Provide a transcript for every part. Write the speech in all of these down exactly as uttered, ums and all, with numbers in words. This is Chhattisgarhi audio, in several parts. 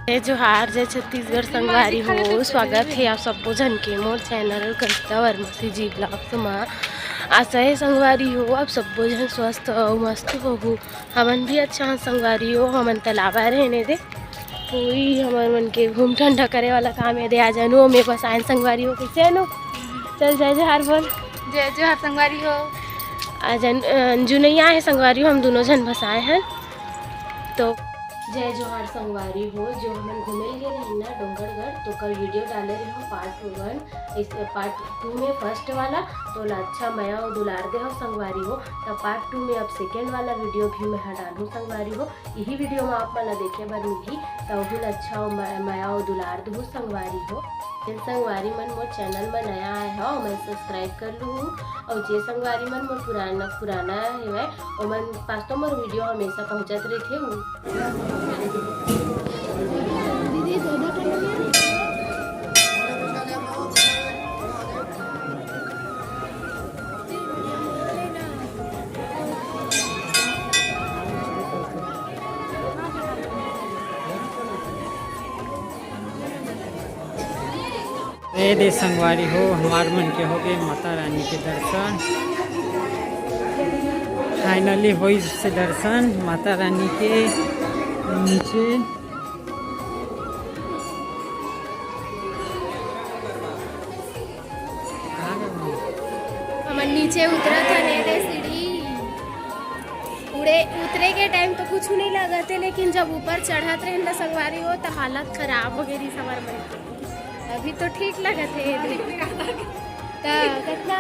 जय जोहार, जय छत्तीसगढ़ संगवारी हो। स्वागत हे आप सब्बो झन के मोर चैनल कविता वर्मा C G vlogs मा। आशा हे संगवारी हो, आप सब्बो झन स्वस्थ अउ मस्त होहू। हमन भी अच्छा हन संगवारी हो। हमन तालाब आए रहेन एदे, वही हमर मन के घूम ठंडा करे वाला काम एदे। आज अनु में बस आयन संगवारी हो। कइसे अनु? चल जय जोहार बोल। जय जोहार संगवारी हो। आज अन-, अंजू नहीं आए हे संगवारी हो, हम दूनों झन बस आए हन। तो जय जोहार संगवारी हो। जो हमन घूमे ल गे रहेन ना डोंगरगढ़, तो कल video डाले रहे हो part one, इस part two में first वाला, तो ला अच्छा मया अउ दुलार दे हो संगवारी हो। तो part two में अब second वाला video भी मैं हा डालहूँ संगवारी हो। यही video में आप मन ला देखे बर मिलही, तो भी ला अच्छा अउ म-, मया अउ दुलार दहू संगवारी हो। जेन संगवारी मन मोर चैनल में नया आए हो, ओमन subscribe कर लूहू। अउ जे संगवारी मन मोर पुराना, पुराना हेवय, ओमन पास तो मोर video हमेशा पहुंचत रहिथे। ए दे संगवारी हो, हमार मन के हो गए माता रानी के दर्शन। Finally होइस दर्शन माता रानी के नीचे। हमन नीचे उतरत हन, ए दे सीढ़ी। उड़े, उतरे के time तो कुछ नहीं लगत हे, लेकिन जब ऊपर चढ़त रहेन त संगवारी हो, त हालत खराब हो गई रहिस हमर मन के। अभी तो ठीक लगत हे। त कतना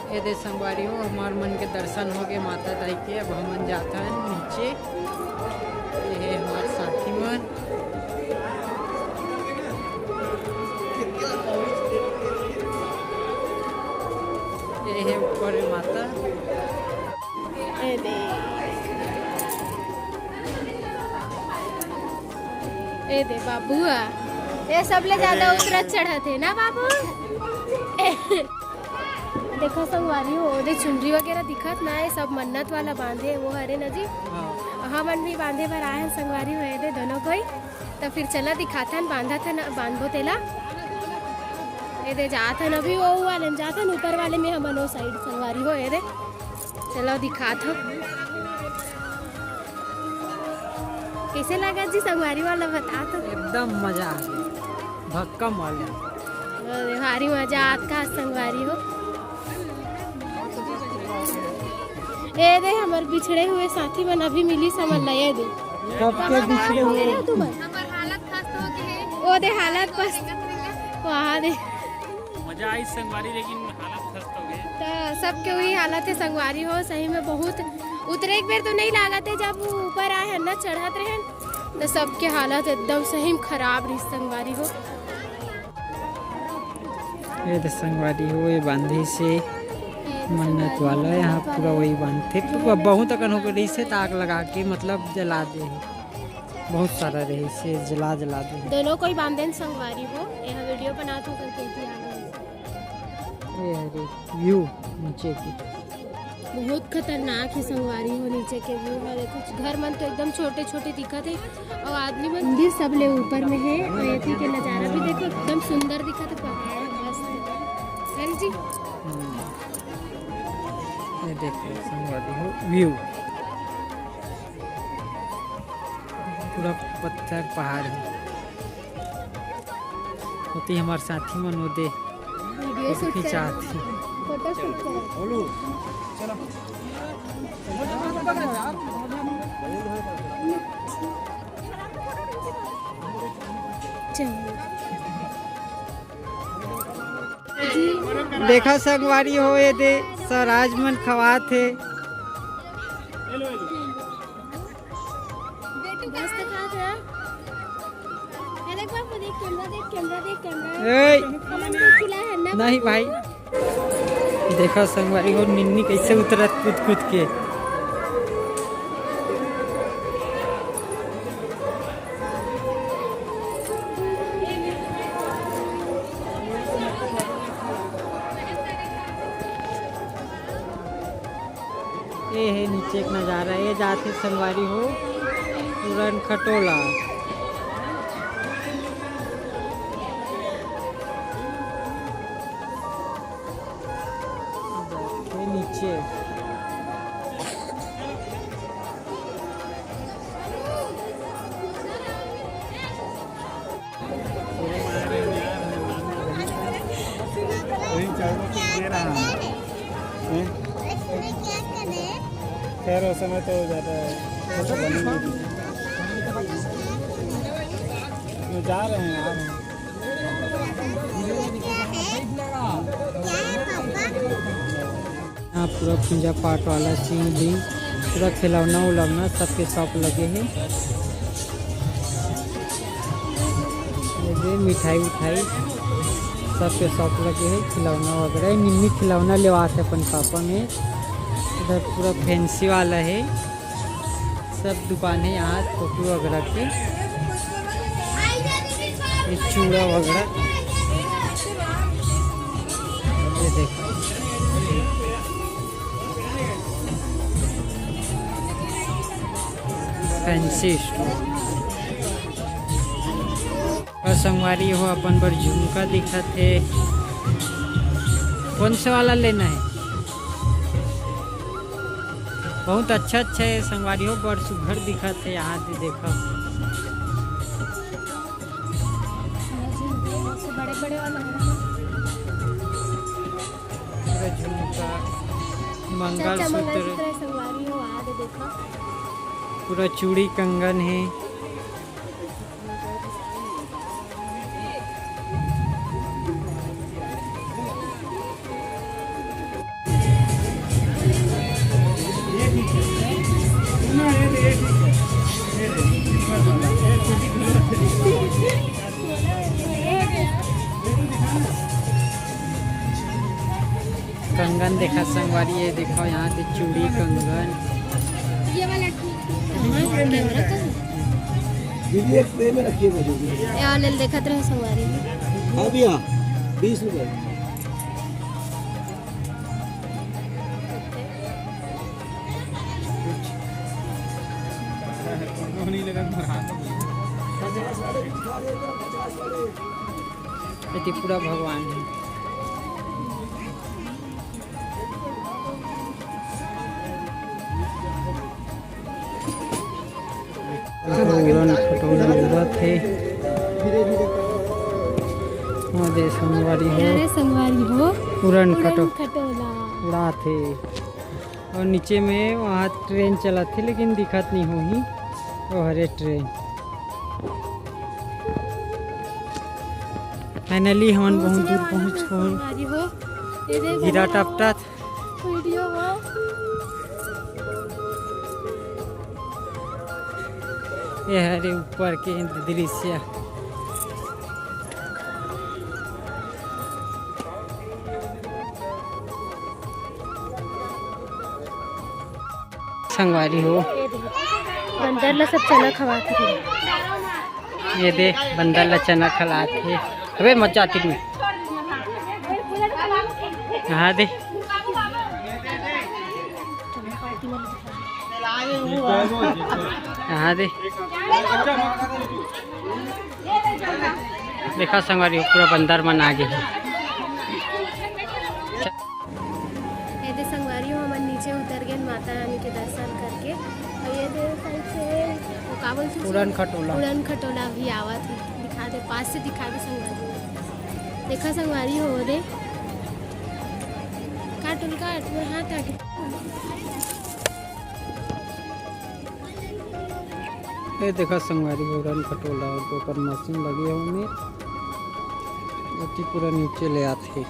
ए दे संगवारी हो, हमार मन के दर्शन हो गए माता दाई के। अब हमन जात हन नीचे। ये हे हमार साथी मन। ये हे ऊपर में माता। ए दे, ए दे बाबू, ए सबले ज्यादा उतरत चढ़त हे ना बाबू। देखो संगवारी हो, ओदे चुनरी वगैरह दिखत ना, ये सब मन्नत वाला बांधे, वो हरे ना जी। हाँ। हमन भी बांधे बर आए हैं संगवारी हो, ए दे दोनों कोई। तो फिर चला दिखाथन, बांधथन, बांधबो तेला। ए दे जाथन, अभी वो वाले में जाथन, ऊपर वाले में हमन ओ side संगवारी हो, ए दे। चलो दिखाथन। कैसे लगा जी संगवारी वाला, बता तो। एकदम मजा आ गया, भक्कम वाला। अरे भारी मजा आत का संगवारी हो। ए दे हमर बिछड़े हुए साथी मन अभी मिली समझ ला, ए दे। कब के बिछड़े हुए? हमर हालत खस्ता हो गए हे। ओ दे हालत बस। वहाँ दे। मजा आई संगवारी, लेकिन हालत खस्ता हो गए। तो सबके वही हालत है संगवारी हो, सही में बहुत उतरे एक बेर तो नहीं लागत है, जब वो ऊपर आए हैं ना चढ़त रहे तो सबके हालत एकदम सही में खराब रही संगवारी हो। ये तो संगवारी हो, ये बांधे से मन्नत वाला, यहाँ पूरा वही बांधते, पूरा बहुत अकन होकर रही से ताक लगा के, मतलब, जला दे है। बहुत सारा रही से जला, जला दे है। दोनों कोई बांधे न संगवारी हो, यहाँ वीडियो बनात हो करके थी आ गए। ये हरे view नीचे की। बहुत खतरनाक है संगवारी हो, नीचे के view है। देखो, घर मन तो एकदम छोटे छोटे दिखत है और आदमी मन भी सबले ऊपर में है। और एती के नजारा भी देखो, एकदम सुंदर दिखत है, पहाड़ मस्त है। है ना जी? हम्म। ये देखो संगवारी हो, view पूरा पत्थर पहाड़ है। होती हमारे साथी मन होते वीडियो फोटो shoot खिंचात करा, हे। फोटो shoot करा। बोलो, चलो। चलो। देखा संगवारी हो, ये दे सराज मन खवात हे। बेटू मस्त खात है। ये देख बाबू, देख कैमरा, देख कैमरा, देख कैमरा। ए! हमन देख खिला है ना नहीं बाबू? भाई। देखा संगवारी हो, निन्नी कैसे उतरत कूद कूद के। ये है नीचे के नजारा, ये जाथे संगवारी हो पूरन खटोला। खैर, उस समय तो ज़्यादा कुछ बनी नहीं थी। वो जा रहे हैं, आ रहे हैं। यहाँ पूरा पूजा पाठ वाला सीन भी, पूरा खिलौना उलौना सबके शॉप लगे हे। ये दे मिठाई उठाई सबके शॉप लगे हे, खिलौना वगैरह। निन्नी खिलौना लेवात हे अपन पापा में। इधर पूरा फैंसी वाला हे, सब दुकान हे यहाँ फोटो वगैरह के। ये चूड़ा वगैरह, ये देखो। Fancy store. और संगवारी हो, अपन बर झुमका दिखत हे। कौन से वाला लेना है? बहुत अच्छा अच्छा है संगवारी हो, बड़ सुघर दिखत हे। यहाँ दे देखो, बड़े बड़े वाला है। पूरा झुमका, अच्छा, अच्छा, मंगलसूत्र। मंगलसूत्र है संगवारी हो, आ दे देखो। पूरा चूड़ी कंगन है। कंगन देखा संगवारी, ये देखो यहाँ के चूड़ी कंगन। ये वाला ठीक है। हाँ, कैमरा का। दीदी, एक ट्रे में रखिए मुझे। ये वाले देखत रहे संगवारी में। हाँ भैया, बीस रुपए। ये त्रिपुरा भगवान है। उड़न खटोला उड़त हे। हाँ दे संगवारी हो। अरे संगवारी हो। उड़न उड़न खटो-, खटोला। उड़ात हे। और नीचे में वहाँ ट्रेन चलत हे, लेकिन दिखत नहीं होही। ओ हरे ट्रेन। Finally हमन बहुत दूर पहुँच होन। गिरा टपटत। वीडियो में। ये हरे ऊपर के दृश्य। संगवारी हो। बंदर ला सब चना खवात हे। ये दे, बंदर ला चना खवात हे। अबे मत जा तिक में। हाँ दे। हाँ दे। देखा संगवारी हो, पूरा बंदर मन आ गे हे। ये दे संगवारी हो, हमन नीचे उतर गए माता रानी के दर्शन करके। और ये दे साइड से वो का बोलथे, उड़न खटोला। उड़न खटोला भी आवत हे, दिखा दे, पास से दिखा दे संगवारी हो। देखा संगवारी हो दे, काट उनका, तुम्हारे हाथ आगे। ये देखा संगवारी हो, उड़न खटोला, ओकर मशीन लगे हे ओमे, ओती पूरा नीचे ले आथे।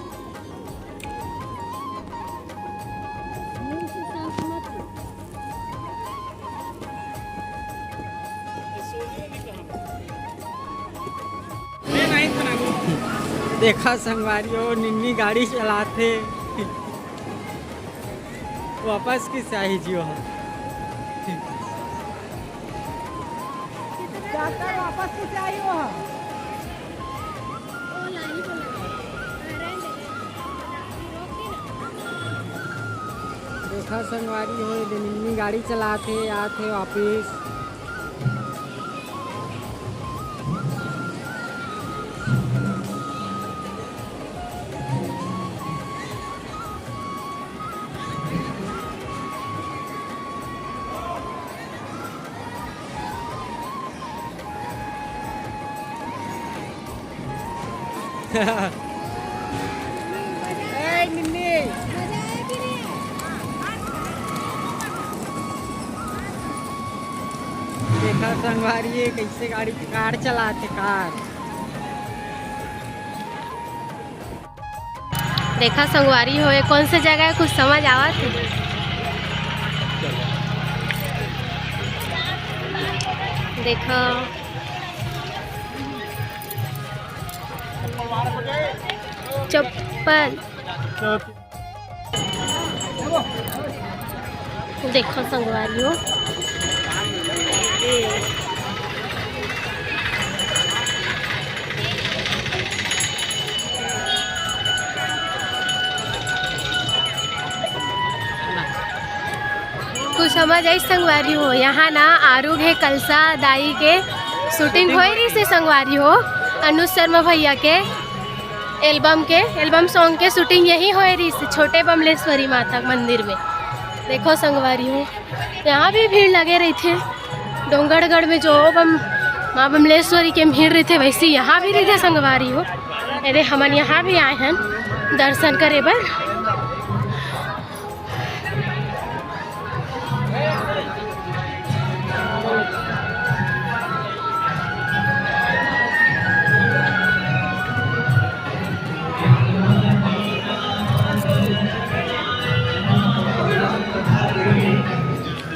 देखा संगवारी हो, निन्नी गाड़ी चलाथे। वापस किस आही जियो हा? जाकर वापस किस आही हो हा? देखा संगवारी हो, ये निन्नी गाड़ी चलाथे, आथे वापिस। ए, निन्नी। मजा आया कि नहीं आया? देखा संगवारी, ये कैसे गाड़ी, कार चलाते, कार। देखा संगवारी हो, ये कौन से जगह है, कुछ समझ आवत है? देखा, चप्पल। देखो संगवारी हो, कुछ समझ आई संगवारी हो, यहाँ ना आरुग है कलसा दाई के शूटिंग होए रहिस हे संगवारी हो, अनुज शर्मा भैया के एल्बम के, एल्बम सॉन्ग के शूटिंग यही होए रहिस हे, छोटे बमलेश्वरी माता मंदिर में। देखो संगवारी हो, यहाँ भी भीड़ लगे रहिथे। डोंगरगढ़ में जो बम, माँ बमलेश्वरी के भीड़ रहिथे, वैसे यहाँ भी रहिथे संगवारी हो। अरे हमन यहाँ भी आए हैं दर्शन करे बर।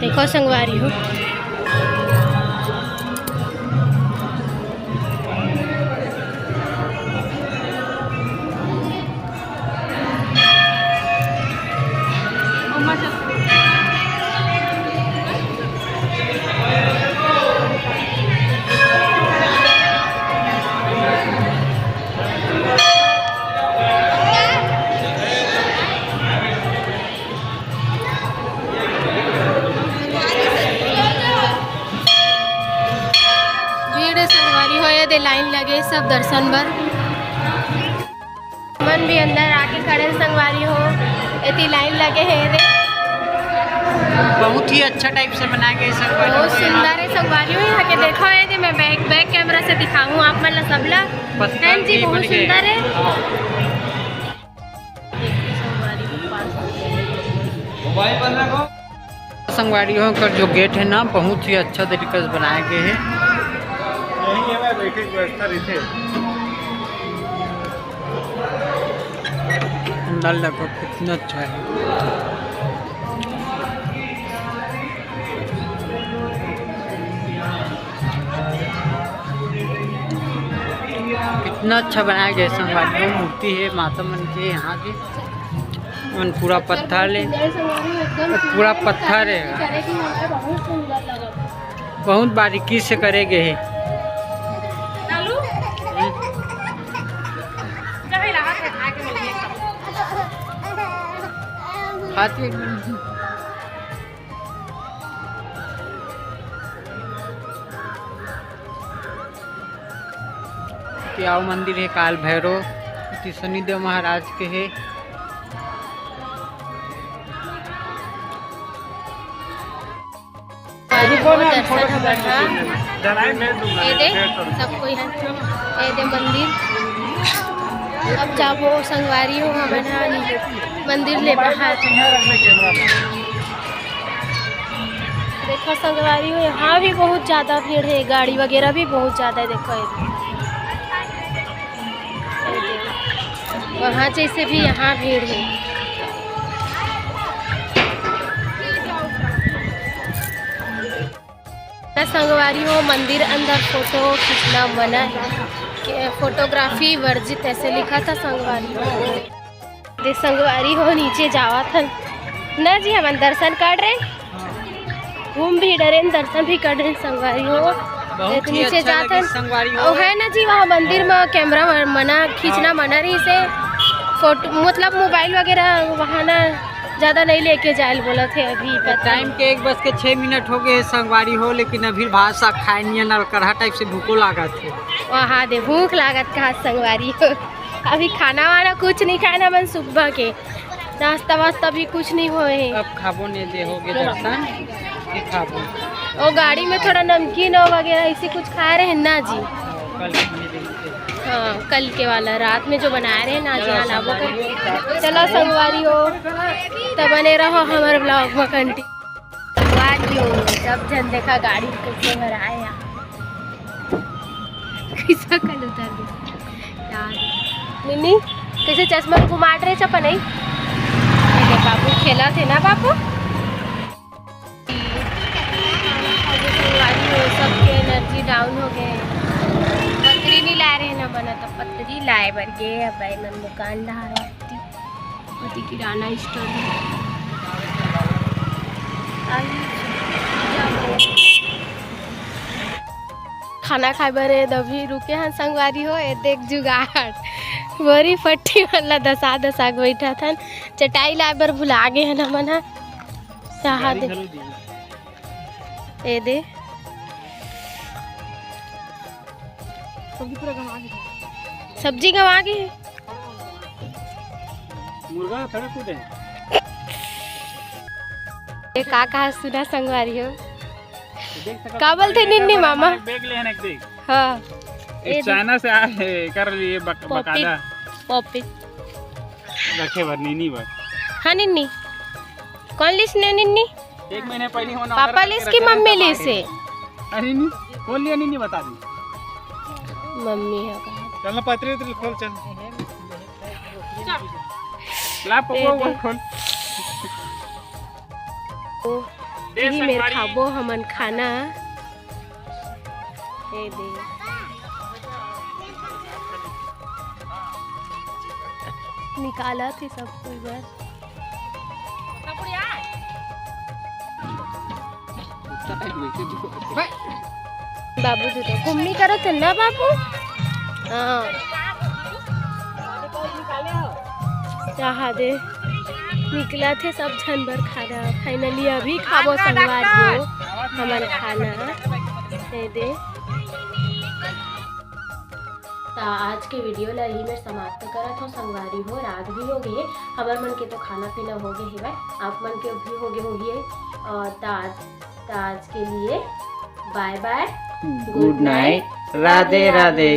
देखो संगवारी हो, भीड़ हे संगवारी हो, ये दे लाइन लगे सब दर्शन बर। मन भी अंदर आके खड़े संगवारी हो, एती लाइन लगे हे रे। बहुत ही अच्छा टाइप से बनाए गए संगवारी हो बहुत यहाँ। सुंदर है संगवारी हो यहाँ के। देखो ये दे मैं बैक, बैक कैमरा से दिखाऊँ आप मन ला सबला। पत्थर है जी, के बहुत बन गए। सुंदर है। संगवारी हो, ओकर जो गेट है ना, बहुत ही अच्छा तरीका से बनाए गए है। यही है, बैठे की व्यवस्था रहिथे। अंदर देखो कितना अच्छा है। कितना अच्छा बनाया गया संगवारी हो, मूर्ति है माता मन के यहाँ के। मन पूरा पत्थर ले, पूरा पत्थर है। बहुत बारीकी से करे गए है। हाथ में तियाव मंदिर हे, काल भैरव, एती शनिदेव महाराज के हे। दर्शन हमन ह, ये दे सब कोई है, ये दे मंदिर। अब जाबो संगवारी हो, हमन ह मंदिर ले बाहर। देखो संगवारी हो, यहाँ भी बहुत ज्यादा भीड़ है, गाड़ी वगैरह भी बहुत ज्यादा है। देखो ये, वहाँ जैसे भी यहाँ भीड़ है। ना संगवारी हो, मंदिर अंदर फोटो खींचना मना है, फोटोग्राफी वर्जित ऐसे लिखा था संगवारी हो। दे संगवारी हो, नीचे जावत हन ना जी, हमन दर्शन कर रहे, घूम भी डरेन, दर्शन भी कर रहे संगवारी हो। बहुत देख ही नीचे अच्छा जात लगे हन। संगवारी हो। ओ है ना जी, वहाँ मंदिर में कैमरा मना, खींचना हाँ। मना रहिस हे, फोटो मतलब मोबाइल वगैरह वहाँ ना ज्यादा नहीं लेके जाए ल बोलत हे अभी। तो टाइम के एक बज के छः मिनट हो गए संगवारी हो, लेकिन अभी भात साग खाए नियन अलकरहा टाइप से भूखो लागत है। वहाँ दे भूख लागत कहा संगवारी हो। अभी खाना वाना कुछ नहीं खाए ना मन सुबह के, नाश्ता वास्ता भी कुछ नहीं होए हे। अब खाबो ने जे होगे दर्शन, फिर खाबो। ओ गाड़ी में थोड़ा नमकीन और वगैरह ऐसे कुछ खा रहे हैं ना जी। कल के लिए देंगे। हाँ, कल के वाला रात में जो बनाए रहे ना जी, हाँ, लाबो कर। चलो संगवारी हो, तो बने रहो हमारे ब्लॉग में कंटिन्यू। संगवारी यो, सब झन देखा गाड़ी कइसे भराए हे। कइसा कल उतर गे यार। निन्नी, कइसे चश्मा ल घुमा डरे चपन आई? ये दे बाबू खेलत हे ना बाबू। सबके एनर्जी डाउन हो गे। पतरी नइ लाए रहे ना बना, त पतरी लाए बर गे। अब एमन दुकान डहार आती। ओती किराना स्टोर हे। खाना खाए बर ए दभी रुके हन संगवारी हो। ए देख जुगाड़, बोरी फट्टी वाला दसा दसा के बैठत हन। चटाई लाए बर भुला गे हन हमन ह। चाहा दे। ए दे। सब्जी गंवा गे। मुर्गा थोड़ा कूदे। ये का कहा सुना संगवारी हो? देख सकत का बोलथे निन्नी मामा? बैग ले हन एक देख। हाँ। एक चाइना से आए हे, कर लिए बक-, पॉकेट, बकायदा। पॉकेट। रखे बर, निन्नी बर। हाँ निन्नी। कौन लिस ने निन्नी? एक महीने पहले होना पापा लिस की मम्मी लिस हे? अरे नहीं, कौन लिया नहीं, नहीं बता दी। मम्मी हे का? चल ना पतरी उतरी खोल चल। ला पप्पा वो खोल। ओ, दे इही मेर संगवारी। खाबो हमन खाना। ए दे। निकालत हे सब कोई बर। बाबू जी तो घूमनी करत हे ना बाबू। हाँ। चाहा दे निकलत हे सब झन बर खाना। फाइनली अभी खाबो संगवारी हो हमन खाना। ए दे। त आज के वीडियो ला यही में समाप्त करत हो संगवारी हो। रात भी हो गे हे, हमर मन के तो खाना पीना हो गे हेवय, आप मन के भी हो गे होही। और त आज, त आज के लिए बाय बाय, गुड नाइट, राधे राधे।